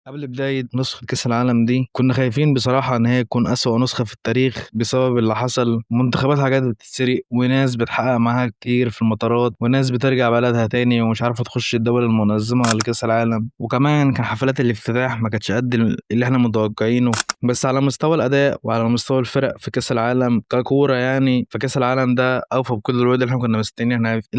قبل بداية نسخة كأس العالم دي كنا خايفين بصراحة إن هي تكون أسوأ نسخة في التاريخ بسبب اللي حصل. منتخبات حاجات بتتسرق، وناس بتحقق معاها كتير في المطارات، وناس بترجع بلدها تاني ومش عارفة تخش الدول المنظمة لكأس العالم. وكمان كان حفلات الافتتاح ما كانتش قد اللي احنا متوقعينه. بس على مستوى الأداء وعلى مستوى الفرق في كأس العالم ككورة فكأس العالم ده أوفى بكل الوعود اللي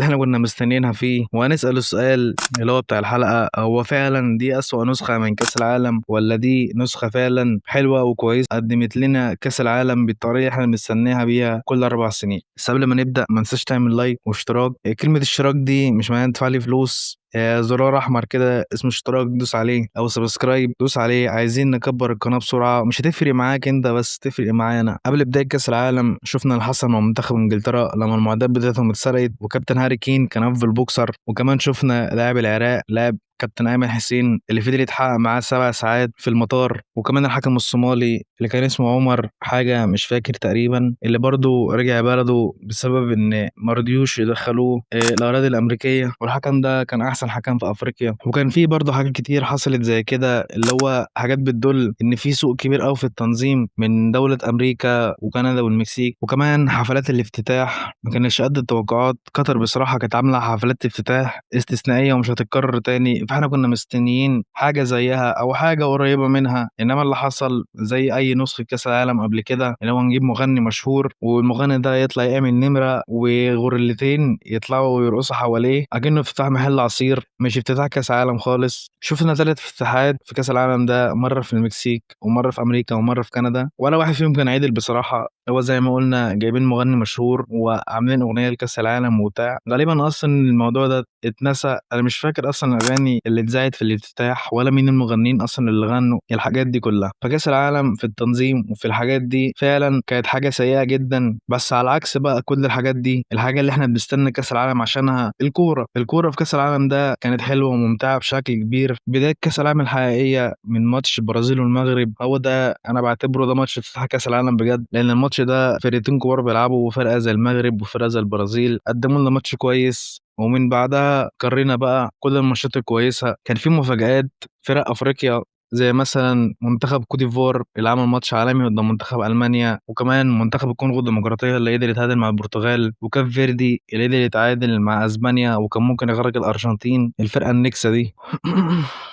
احنا كنا مستنيينها فيه. وهنسأل السؤال اللي هو بتاع الحلقة، هو فعلا دي أسوأ نسخة من كأس العالم ولا دي نسخة فعلا حلوة وكويسة قدمت لنا كأس العالم بالطريقة اللي احنا بنستناها بيها كل 4 سنين؟ بس قبل ما نبدأ ما تنساش تعمل like واشتراك. كلمة اشتراك دي مش معناها تدفع لي فلوس، زرار احمر كده اسمه اشتراك دوس عليه، او subscribe دوس عليه. عايزين نكبر القناة بسرعة، مش هتفرق معاك انت بس تفرق معانا. قبل بداية كاس العالم شفنا اللي حصل مع منتخب انجلترا لما المعدات بتاعتهم اتسرقت وكابتن هاري كين كان افضل بوكسر. وكمان شفنا لاعب العراق لاعب كابتن ايمن حسين اللي فضل يتحقق معاه 7 ساعات في المطار. وكمان الحكم الصومالي اللي كان اسمه عمر حاجة مش فاكر تقريبا، اللي برضه رجع بلده بسبب ان ما رضيوش يدخلوه الاراضي الامريكية، والحكم ده كان احسن حكم في افريقيا. وكان في برضه حاجات كتير حصلت زي كده، اللي هو حاجات بتدل ان في سوء كبير قوي في التنظيم من دولة امريكا وكندا والمكسيك. وكمان حفلات الافتتاح ما كانتش قد التوقعات. قطر بصراحة كانت عامله حفلات افتتاح استثنائية ومش هتتكرر تاني، فاحنا كنا مستنيين حاجة زيها او حاجة قريبه منها. انما اللي حصل زي اي نسخه كاس العالم قبل كده، اللي هو نجيب مغني مشهور والمغني ده يطلع يعمل نمره وغوريلتين يطلعوا ويرقصوا حواليه اكنه افتتاح محل عصير، مش افتتاح كاس عالم خالص. شفنا 3 افتتاحات في كاس العالم ده، مرة في المكسيك ومرة في امريكا ومرة في كندا، ولا واحد فيهم كان عدل بصراحة. هو زي ما قلنا جايبين مغني مشهور وعاملين اغنية لكاس العالم وبتاع، غالبا اصلا الموضوع ده اتنسى. انا مش فاكر اصلا الاغاني اللي اتذاعت في الافتتاح ولا مين المغنيين اصلا اللي غنوا الحاجات دي كلها. فكاس العالم في التنظيم وفي الحاجات دي فعلا كانت حاجة سيئه جدا. بس على العكس بقى كل الحاجات دي، الحاجة اللي احنا بنستنى كاس العالم عشانها الكورة في كاس العالم ده كانت حلوة وممتعة بشكل كبير. بداية كاس العالم الحقيقية من ماتش البرازيل والمغرب، هو ده انا بعتبره ده ماتش افتتاح كاس العالم بجد، لان الماتش ده فرقتين كبار بيلعبوا، وفرقه زي المغرب وفرقه زي البرازيل قدموا لنا ماتش كويس. ومن بعدها قرينا بقى كل الماتشات الكويسة. كان في مفاجآت فرق افريقيا زي مثلا منتخب كوت ديفوار اللي عمل ماتش عالمي قدام منتخب المانيا، وكمان منتخب الكونغو الديمقراطية اللي قدر يتعادل مع البرتغال، وكاب فيردي اللي قدر يتعادل مع اسبانيا وكان ممكن يغرق الارجنتين الفرقة النكسه دي.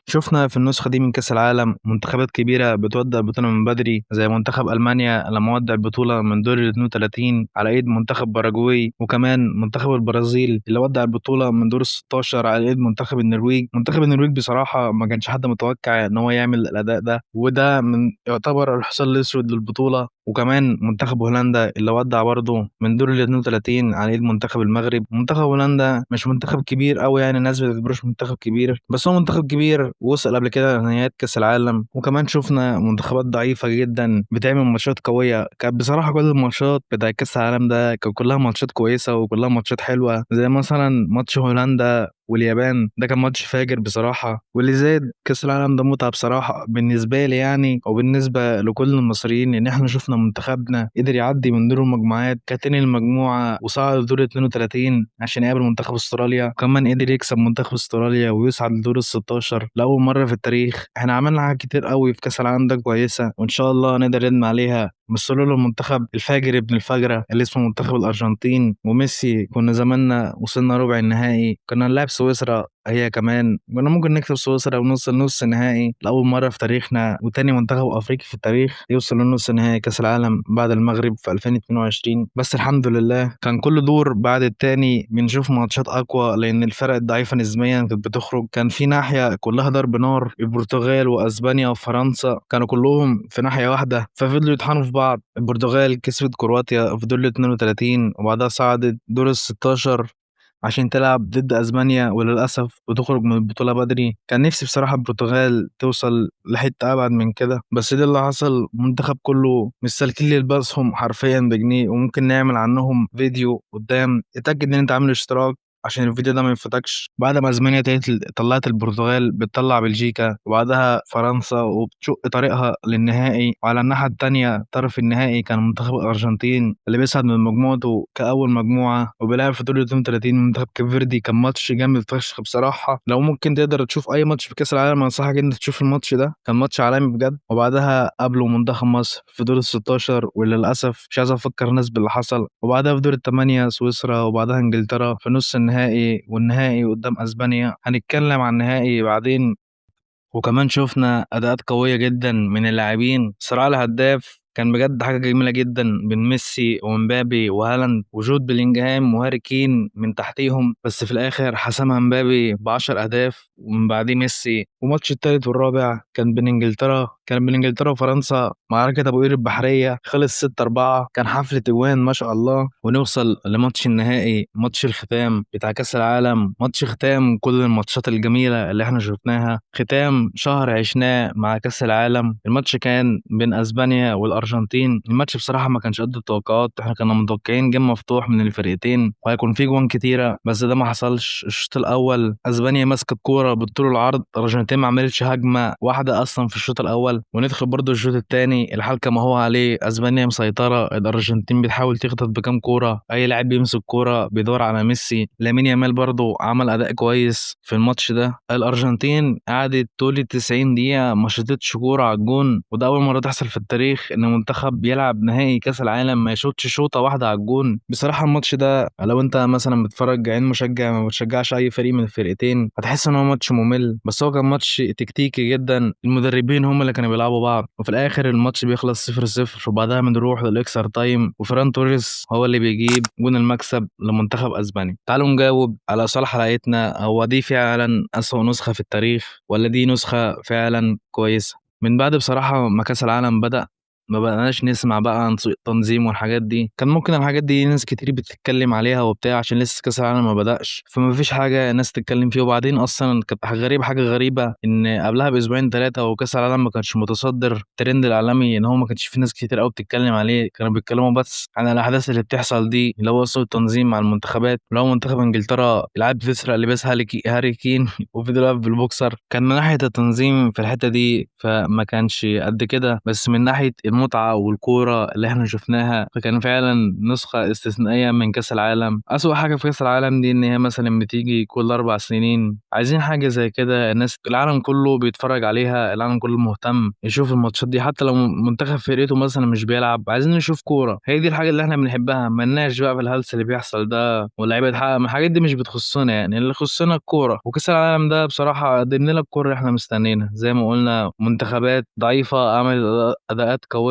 شفنا في النسخة دي من كاس العالم منتخبات كبيرة بتودع البطولة من بدري، زي منتخب المانيا لما ودع البطولة من دور ال 32 على ايد منتخب باراجواي، وكمان منتخب البرازيل اللي ودع البطولة من دور ال 16 على ايد منتخب النرويج. منتخب النرويج بصراحة ما كانش حد متوقع ان هو يعمل الاداء ده، وده من يعتبر الحصان الاسود للبطولة. وكمان منتخب هولندا اللي ودع برضه من دور ال 32 على ايد منتخب المغرب. منتخب هولندا مش منتخب كبير قوي، الناس ما بتعتبروش منتخب كبير، بس هو منتخب كبير ووصل قبل كده لنهائيات كاس العالم. وكمان شفنا منتخبات ضعيفة جدا بتعمل ماتشات قوية. كانت بصراحة كل الماتشات بتاع كاس العالم ده كانت كلها ماتشات كويسة وكلها ماتشات حلوة، زي مثلا ماتش هولندا واليابان ده كان ماتش فاجر بصراحة. واللي زاد كاس العالم ده متعه بصراحة بالنسبة لي وبالنسبة لكل المصريين، ان احنا شفنا منتخبنا قدر يعدي من دور المجموعات كتاني المجموعة وصعد لدور 32 عشان يقابل منتخب استراليا، وكمان قدر يكسب منتخب استراليا ويصعد لدور ال 16 لاول مرة في التاريخ. احنا عملنا حاجات كتير قوي في كاس العالم ده كويسة، وان شاء الله نقدر نبني عليها. بس لولا المنتخب الفاجر ابن الفجرة اللي اسمه منتخب الارجنتين وميسي كنا زماننا وصلنا ربع النهائي، كنا نلعب سويسرا هي كمان، كنا ممكن نكسب سويسرا ونوصل نص نهائي لاول مرة في تاريخنا، وتاني منتخب افريقي في التاريخ يوصل لنص نهائي كاس العالم بعد المغرب في 2022. بس الحمد لله كان كل دور بعد التاني بنشوف ماتشات اقوى، لان الفرق الضعيفة نسبيا كانت بتخرج. كان في ناحية كلها ضرب نار، البرتغال واسبانيا وفرنسا كانوا كلهم في ناحية واحدة، ففضلوا يطحنوا في بعض. البرتغال كسبت كرواتيا في دور ال 32 وبعدها صعدت دور ال 16 عشان تلعب ضد اسبانيا، وللاسف بتخرج من البطولة بدري. كان نفسي بصراحة البرتغال توصل لحته ابعد من كده، بس ده اللي حصل. المنتخب كله مش سالكين لباسهم حرفيا بجنيه، وممكن نعمل عنهم فيديو قدام. اتاكد ان انت عامل اشتراك. عشان الفيديو ده ما يفوتكش. بعد ما اسبانيا طلعت البرتغال بتطلع بلجيكا، وبعدها فرنسا وبتشق طريقها للنهائي. وعلى الناحية الثانية طرف النهائي كان منتخب الارجنتين اللي بيصعد من مجموعته كاول مجموعة وبيلعب في دور 32 منتخب كيب فيردي. كان ماتش جامد فشخ بصراحة. لو ممكن تقدر تشوف اي ماتش في كاس العالم انصحك انك تشوف الماتش ده، كان ماتش عالمي بجد. وبعدها قابلوا منتخب مصر في دور ال 16، وللاسف مش عايز افكر الناس باللي حصل. وبعدها في دور الثمانية سويسرا، وبعدها انجلترا في نص النهائي، والنهائي قدام اسبانيا. هنتكلم عن النهائي بعدين. وكمان شفنا اداءات قوية جدا من اللاعبين. صراع الهداف كان بجد حاجة جميلة جدا بين ميسي ومبابي وهالاند، وجود بلينجهام وهاري كين من تحتيهم، بس في الاخر حسمها مبابي ب 10 اهداف ومن بعديه ميسي. وماتش الثالث والرابع كان بين انجلترا وفرنسا، معركة ابو قير البحرية، خلص 6-4، كان حفلة اجوان ما شاء الله. ونوصل لماتش النهائي، ماتش الختام بتاع كاس العالم، ماتش ختام كل الماتشات الجميلة اللي احنا شفناها، ختام شهر عشناه مع كاس العالم. الماتش كان بين اسبانيا والارجنتين. الماتش بصراحة ما كانش قد التوقعات، احنا كنا متوقعين game مفتوح من الفرقتين وهيكون في جوان كتيرة، بس ده ما حصلش. الشوط الاول اسبانيا ماسكه الكورة بالطول والعرض، الارجنتين ما عملتش هجمة واحدة اصلا في الشوط الاول. وندخل برضو الشوط الثاني، الحال كما هو عليه، اسبانيا مسيطرة، الارجنتين بتحاول تخطف بكام كورة، اي لاعب بيمسك كورة بيدور على ميسي. لامين يامال برضو عمل اداء كويس في الماتش ده. الارجنتين قعدت طول ال 90 دقيقة ما شطتش كورة على الجون، وده اول مرة تحصل في التاريخ ان منتخب بيلعب نهائي كاس العالم ما يشوطش شوطه واحدة على الجون. بصراحة الماتش ده لو انت مثلا بتتفرج عين مشجع ما بتشجعش اي فريق من الفرقتين هتحس ان هو ماتش ممل، بس هو كان ماتش تكتيكي جدا، المدربين هم اللي كانوا بيلعبوا بعض. وفي الاخر الماتش بيخلص 0-0، وبعدها بنروح لل extra time، وفران توريس هو اللي بيجيب جون المكسب لمنتخب اسبانيا. تعالوا نجاوب على سؤال حلقتنا، هو دي فعلا اسوأ نسخه في التاريخ ولا دي نسخه فعلا كويسة؟ من بعد بصراحة ما كاس العالم بدأ ما بقناش نسمع بقى عن سوء التنظيم والحاجات دي. كان ممكن الحاجات دي ناس كتير بتتكلم عليها وبتاع عشان لسه كاس العالم ما بدأش، فما فيش حاجة ناس تتكلم فيها. وبعدين اصلا كانت حاجة غريبة ان قبلها باسبوعين 3 وكاس العالم ما كانش متصدر ترند العالمي، ان هو ما كانش في ناس كتير قوي بتتكلم عليه، كانوا بيتكلموا بس عن الاحداث اللي بتحصل دي اللي هو سوء التنظيم مع المنتخبات، اللي هو منتخب انجلترا العاب بتسرق لبسها هاري كين وفضل واقف بالبوكسر. كان من ناحية التنظيم في الحتة دي فما كانش قد كده، بس من ناحية المتعة والكوره اللي احنا شفناها فكان فعلا نسخه استثنائية من كاس العالم. اسوأ حاجة في كاس العالم دي ان هي مثلا بتيجي كل 4 سنين، عايزين حاجة زي كده الناس العالم كله بيتفرج عليها، العالم كله مهتم يشوف الماتشات دي، حتى لو منتخب فرقته مثلا مش بيلعب عايزين نشوف كورة. هي دي الحاجة اللي احنا بنحبها، ملناش بقى في الهلس اللي بيحصل ده واللعيبة تحقق، الحاجات دي مش بتخصنا يعني، اللي يخصنا الكورة. وكاس العالم ده بصراحة قدم لنا الكورة اللي احنا مستنيينها، زي ما قلنا منتخبات ضعيفة عملت اداءات قوية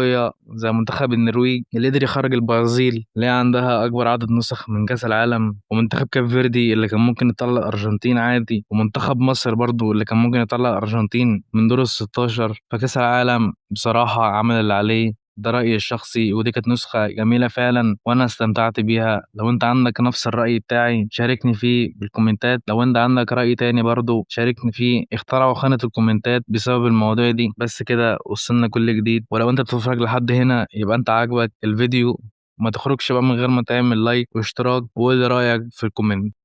زي منتخب النرويج اللي قدر يخرج البرازيل اللي هي عندها اكبر عدد نسخ من كاس العالم، ومنتخب كاب فيردي اللي كان ممكن يطلع الارجنتين عادي، ومنتخب مصر برضو اللي كان ممكن يطلع الارجنتين من دور ال 16. فكاس العالم بصراحة عمل اللي عليه، ده رأيي الشخصي، ودي كانت نسخة جميلة فعلا وأنا استمتعت بيها. لو أنت عندك نفس الرأي بتاعي شاركني فيه بالكومنتات، لو أنت عندك رأي تاني برضو شاركني فيه. اخترعوا خانة الكومنتات بسبب المواضيع دي. بس كده وصلنا كل جديد، ولو أنت بتتفرج لحد هنا يبقى أنت عاجبك الفيديو، ما تخرجش بقى من غير ما تعمل like واشتراك وقول رأيك في ال comment.